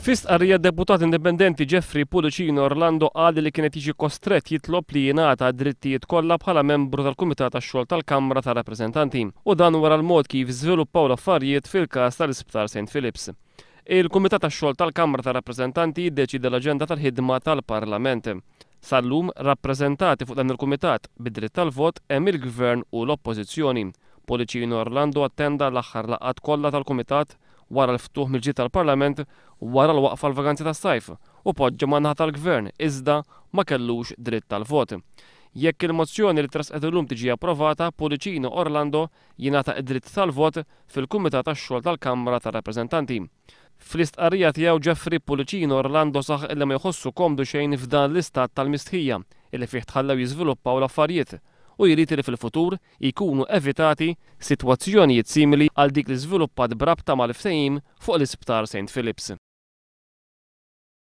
Fi stqarrija d-deputat indipendenti Jeffrey Pullicino Orlando qal li kien qed jiġi kostrett jitlob li jingħata d-drittijiet kollha bħala membru tal-Kumitat għax-Xogħol tal-Kamra tar-Rappreżentanti u dan wara l-mod kif żviluppaw l-affarijiet fil-każ tal-Isptar St Philips. Il-Kumitat għax-Xogħol tal-Kamra tar-Rappreżentanti jiddeċiedi l-aġenda tal-ħidma tal-Parlament. Sal-lum, rappreżentati fuq dan il-kumitat bid-dritt tal-vot hemm il-Gvern u l-Oppożizzjoni. Pullicino Orlando attenda l-aħħar laqgħat kollha tal-kumitat wara l-ftuħ mill-ġdid tal-Parlament wara l-waqfa għall-vaganzi tas-sajf u poġġa man-naħa tal-Gvern iżda ma kellux dritt tal-vot. Jekk il-mozzjoni li tressqet illum tiġi approvata, Pullicino Orlando jingħata d-dritt tal-vot fil-Kumitat għax-Xogħol tal-Kamra tar-Rappreżentanti. Fl-istqarrija tiegħu Jeffrey Pullicino Orlando saħaq illi ma jħossu komdu xejn f'dan l-istat tal-mistħija illi fih tħallew jiżviluppaw l-affarjiet u jrid li fil-futur jkunu evitati sitwazzjonijiet simili għal dik li żviluppat b'rabta mal-ftehim fuq l-Isptar Saint Philips.